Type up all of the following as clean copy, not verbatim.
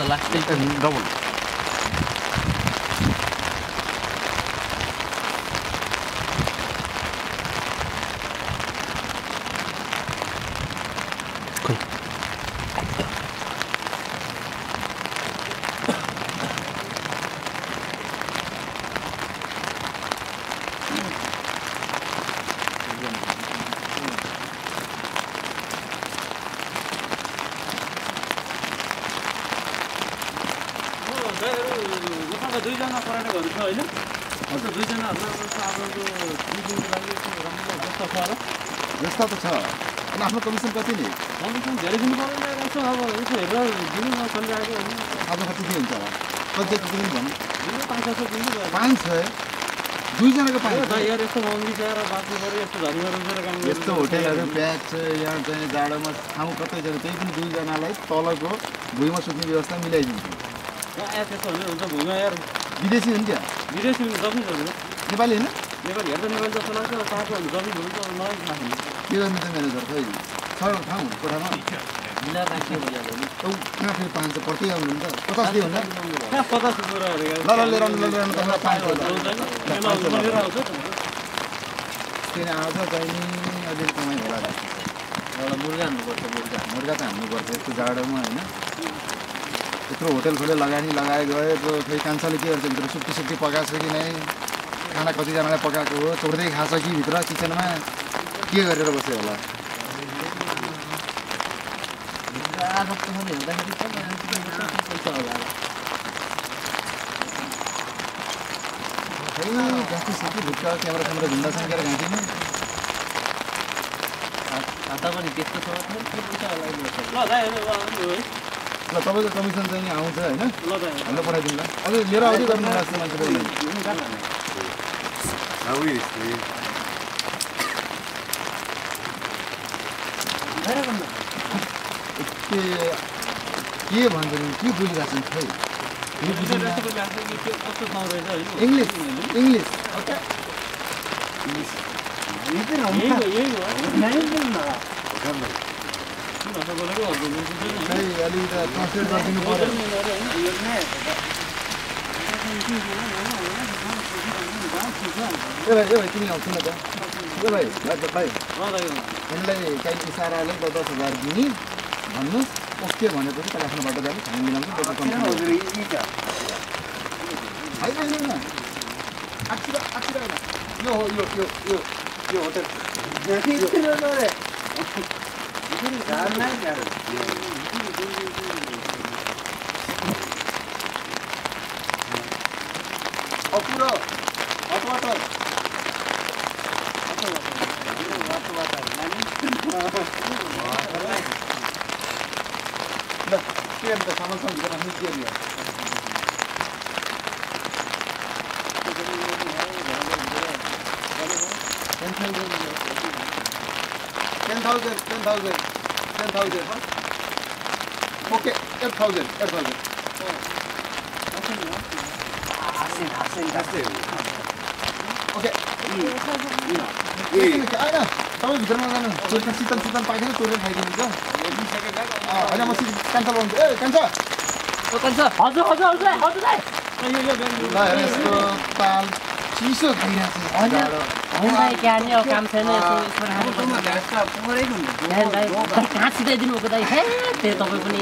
last double दुईजना पर्यटकहरू छ होइन अन्त दुईजना आजको दिनको लागि राम्रो व्यवस्था छ होला व्यवस्था त छ अनि आफ्नो कमिसन कति नि कमिसन धेरै दिनु पर्दैन रहेछ अब यसो हेरेर दिनु न चलिरहेको होइन आज कति के हुन्छ होला कति जति दिनु भन्नु दिनु 500 दिनु 500 दुईजनाको 500 यार यस्तो महँगी छ र बाँच्नु पर्यो यस्तो धनीहरू बसेर काम गर्नु यस्तो होटेलहरू प्याक छ यहाँ चाहिँ जाडोमा ठाउँ कतै छ त्यही पनि दुईजनालाई तलको भुइँमा सुत्ने व्यवस्था मिलाइदिन्छु यार त्यस्तो हुने हुन्छ भुइँमा यार विदेशी हुन्छ विदेशी हुनु सक्नु सक्दैन नेपाली होइन नेपाली हेर्दा नेपाली जस्तो लाग्छ तातो हुन्छ जमिन हुन्छ मलाई थाहा छैन के गर्नु त म्यानेजर खै छ ठाउँ कोठामा मिलाएर राखियो भइहाल्यो नि औ कहाँ फेरि 500 प्रति आउनु त 50 दियो होइन कहाँ 50 रुपैयाँ ल लिएर आउनु तपाईँलाई 500 किन आउँछ चाहिँ नि अझै कमाइ होला एउटा मुर्गा हान्नुपर्छ मुर्गा त हान्नुपर्छ यस्तो जाडोमा होइन यत्रो होटेल खोले लगानी लगाए गयो खै कान्छाले के गर्छ भित्र सुक्टी पकाएको छ कि नै खाना कतिजनाले पकाएको हो चोर्दै खान्छ कि भित्र किचनमा के गरेर बस्यो होला खै गाँठी साथी भित्र क्यामेरा झुन्डा सङ्केर घाँटीमा खाता पनि त्यस्तो छ ल तपाईँको कमिसन चाहिँ आउँछ होइन हामीलाई पठाइदिनु ल अझै लिएर आउँदै गर्नु जस्तो मान्छे के भन्छ नि के बोलिरहेको छ खै इङ्ग्लिस खै अलिकति ट्रान्सलेट गरिदिनु पर्यो ए भाइ तिमी आउँछु न त ए भाइ उनलाई काहीँ इसाराले 10,000 दिने भन्नुहोस् ओके भनेपछि तपाईँ आफ्नो बाटो जानु हामी मिलाउँछु यो होटेल अपुरो अटवाटर ल के अन्त सामान भित्र राख्नु के दियो 10,000 okay 8,000 okay आएन तपाईँ भित्रमा जानु शीतल पाकेर चोरेर खाइदिनुहुन्छ होइन म क्यान्सल गर्छु ए क्यान्सल हजुर ल यसको ताल चिसो खाइरहेको काम छैन कहाँ सिधाइदिनु भएको दाइ त्यो तपाईँ पनि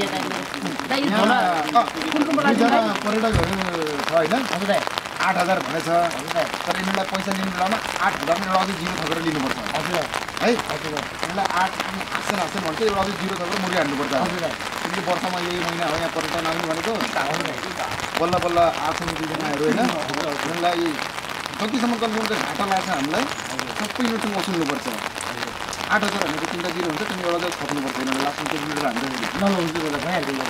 पर्यटकहरू छ होइन हजुर दाइ 8,000 भनेछ तर यिनीहरूलाई पैसा लिनु बेलामा 8,000 एउटा अझै 0 थपेर लिनुपर्छ हजुर है हजुर यिनीहरूलाई 8 हाँस्छन् भन्छ एउटा अझै 0 थपेर मुरी हाल्नुपर्छ हजुर तिमीले वर्षमा यही महिना हो यहाँ पर्यटन आउनु भनेको बल्ल बल्ल आउँछन् दुईजनाहरू होइन यिनीहरूलाई जतिसम्म कन्फर्म घाटा लाग्छ हामीलाई सबै युनिटसँग वसुल्नुपर्छ 8,000 भनेको 3 0 हुन्छ तिमी एउटा थप्नुपर्छ यिनीहरूलाई लास्टमा 0 हाल्दै